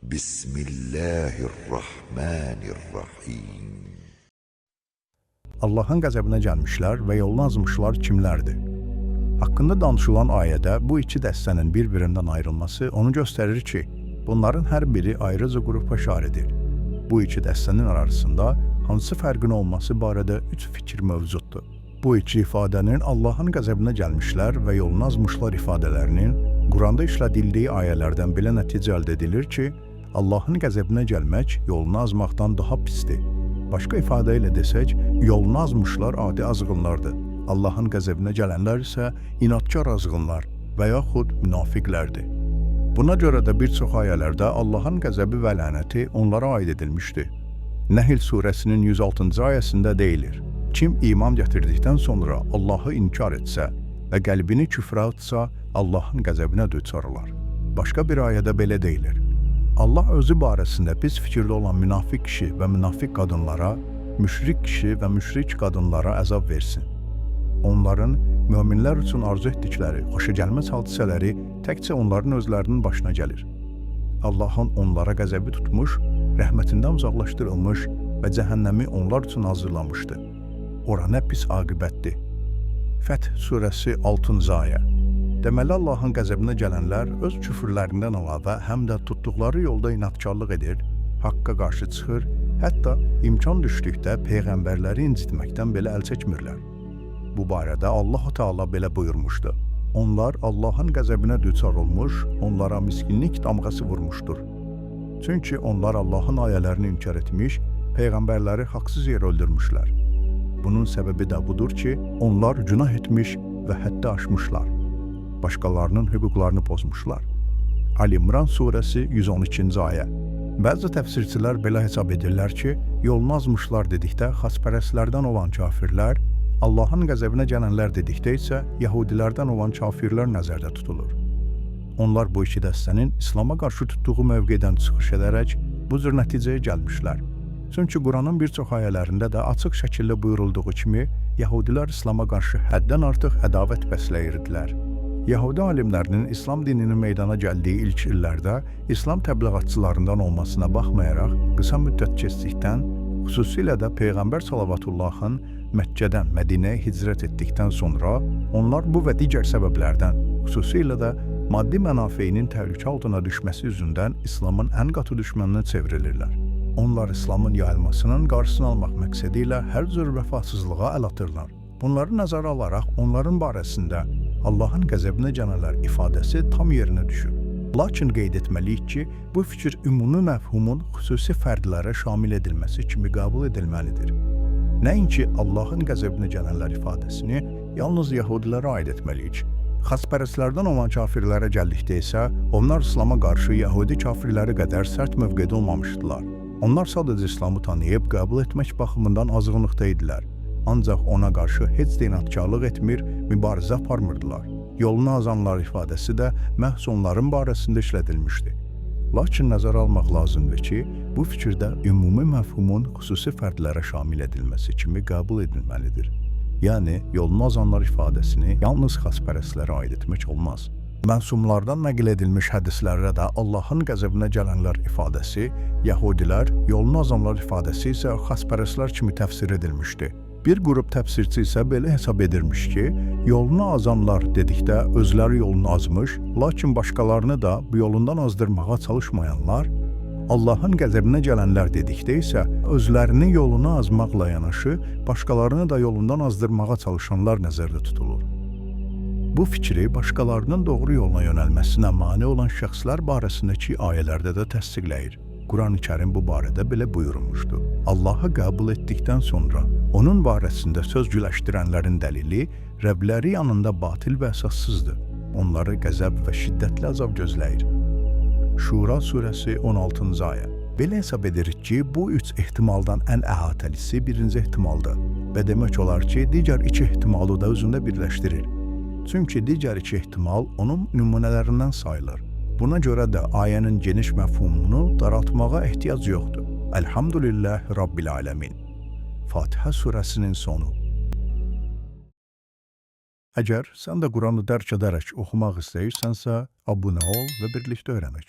بسم الله الرحمن الرحيم. Allahın qəzəbinə gəlmişlər və yolunu azmışlar kimlərdir? Haqqında danışılan ayədə bu iki dəstənin bir-birindən ayrılması onu göstərir ki, bunların hər biri ayrıca qrupa işarədir. Bu iki dəstənin arasında hansı fərqin olması barədə üç fikir mövcuddur. Bu iki ifadənin Allahın qəzəbinə gəlmişlər və yolunu azmışlar ifadələrinin Quranda işlədildiyi ayələrdən belə nəticə əldə edilir ki, Allahın qəzəbinə gəlmək yolunu azmaqdan daha pisdir. Başqa ifadə ilə desək, yolunu azmışlar adi azğınlardır. Allahın qəzəbinə gələnlər isə inadkar azğınlar və yaxud münafiqlərdir. Buna görə də bir çox ayələrdə Allahın qəzəbi və lənəti onlara aid edilmişdi. Nəhl surəsinin 106-cı ayəsində deyilir: Kim iman gətirdikdən sonra Allahı inkar etsə və qəlbini küfrə atsa, Allahın qəzəbinə düçar olar. Başqa bir ayədə belə deyilir: Allah özü barəsində pis fikirdə olan münafiq kişi və münafiq qadınlara, müşrik kişi və müşrik qadınlara əzab versin. Onların möminlər üçün arzu etdikləri xoşagəlməz hadisələri təkcə onların özlərinin başına gəlir. Allahın onlara qəzəbi tutmuş, rəhmətindən uzaqlaşdırılmış və cəhənnəmi onlar üçün hazırlamışdı. Ora nə pis aqibətdir. Fəth surəsi 6-cı ayə. Deməli Allahın qəzəbinə gələnlər öz küfürlərindən əlavə həm də tutduqları yolda inadkarlıq edir, haqqa qarşı çıxır, hətta imkan düşdükdə peyğəmbərləri incitməkdən belə əl çəkmirlər. Bu barədə Allah Teala belə buyurmuşdu: Onlar Allahın qəzəbinə düçar olmuş, onlara miskinlik damğası vurmuşdur. Çünki onlar Allahın ayələrini inkar etmiş, peyğəmbərləri haqsız yerə öldürmüşlər. Bunun səbəbi də budur ki, onlar günah etmiş və həddi aşmışlar. Başqalarının hüquqlarını pozmuşlar. Ali İmran surəsi 112-ci ayə. Bəzi təfsirçilər belə hesab edirlər ki, yolunu azmışlar dedikdə xaçpərəstlərdən olan kafirlər, Allahın qəzəbinə gələnlər dedikdə isə yəhudilərdən olan kafirlər nəzərdə tutulur. Onlar bu iki dəstənin İslam'a qarşı tutduğu mövqedən çıxış edərək bu cür nəticəyə gəlmişlər. Çünki Quranın bir çox ayələrində də açıq şəkildə buyurulduğu kimi, yəhudilər İslam'a qarşı həddən artıq ədavət bəsləyirdilər. Yəhudi alimlərinin İslam dininin meydana gəldiyi ilk illərdə İslam təbliğatçılarından olmasına baxmayaraq, qısa müddət keçdikdən, xüsusilə də Peyğəmbər salavatullahın Məkkədən Mədinəyə hicrət etdikdən sonra onlar bu və digər səbəblərdən, xüsusilə də maddi mənafeyinin təhlükə altına düşməsi üzündən İslamın ən qatı düşməninə çevrilirlər. Onlar İslamın yayılmasının qarşısını almaq məqsədi ilə hər cür vəfasızlığa əl atırlar. Bunları nəzərə alaraq onların barəsində Allahın qəzəbinə gələnlər ifadəsi tam yerinə düşür. Lakin qeyd etməliyik ki, bu fikir ümumi məfhumun xüsusi fərdlərə şamil edilməsi kimi qəbul edilməlidir. Nəinki Allahın qəzəbinə gələnlər ifadəsini yalnız yəhudilərə aid etməliyik. Xaçpərəstlərdən olan kafirlərə gəldikdə isə onlar İslam'a qarşı yəhudi kafirləri qədər sərt mövqedə olmamışdılar. Onlar sadəcə İslamı tanıyıb qəbul etmək baxımından azğınlıqda idilər. Ancaq ona qarşı heç də inadkarlıq etmir, mübarizə aparmırdılar. Yolunu azanlar ifadəsi də məhz onların barəsində işlədilmişdi. Lakin nəzərə almaq lazımdır ki, bu fikirdə ümumi məfhumun xüsusi fərdlərə şamil edilməsi kimi qəbul edilməlidir. Yəni, yolunu azanlar ifadəsini yalnız xaçpərəstlərə aid etmək olmaz. Məsumlardan nəql edilmiş hədislərdə də Allahın qəzəbinə gələnlər ifadəsi, yəhudilər, yolunu azanlar ifadəsi isə xaçpərəstlər kimi təfsir edilmişdi. Bir qrup təfsirçi isə belə hesab edirmiş ki, yolunu azanlar dedikdə özləri yolunu azmış, lakin başqalarını da bu yolundan azdırmağa çalışmayanlar, Allahın qəzəbinə gələnlər dedikdə isə özlərinin yolunu azmaqla yanaşı, başqalarını da yolundan azdırmağa çalışanlar nəzərdə tutulur. Bu fikri başqalarının doğru yoluna yönəlməsinə mane olan şəxslər barəsindəki ayələrdə də təsdiqləyir. Quran-ı Kərim bu barədə belə buyurmuşdu: Allahı qəbul etdikdən sonra onun barəsində söz güləşdirənlərin dəlili Rəbləri yanında batil və əsassızdır. Onları qəzəb və şiddətli əzab gözləyir. Şura surəsi 16-cı ayə. Belə hesab edirik ki, bu üç ehtimaldan ən əhatəlisi birinci ehtimaldır və demək olar ki, digər iki ehtimalı da özündə birləşdirir. Çünki digər iki ehtimal onun nümunələrindən sayılır. Buna görə də ayənin geniş məfhumunu daraltmağa ehtiyac yoxdur. Elhamdülillah Rabbil aləmin. Fatihə surəsinin sonu. Əgər sən də Quranı dərk edərək oxumaq istəyirsənsə, abunə ol və birlikdə öyrənək.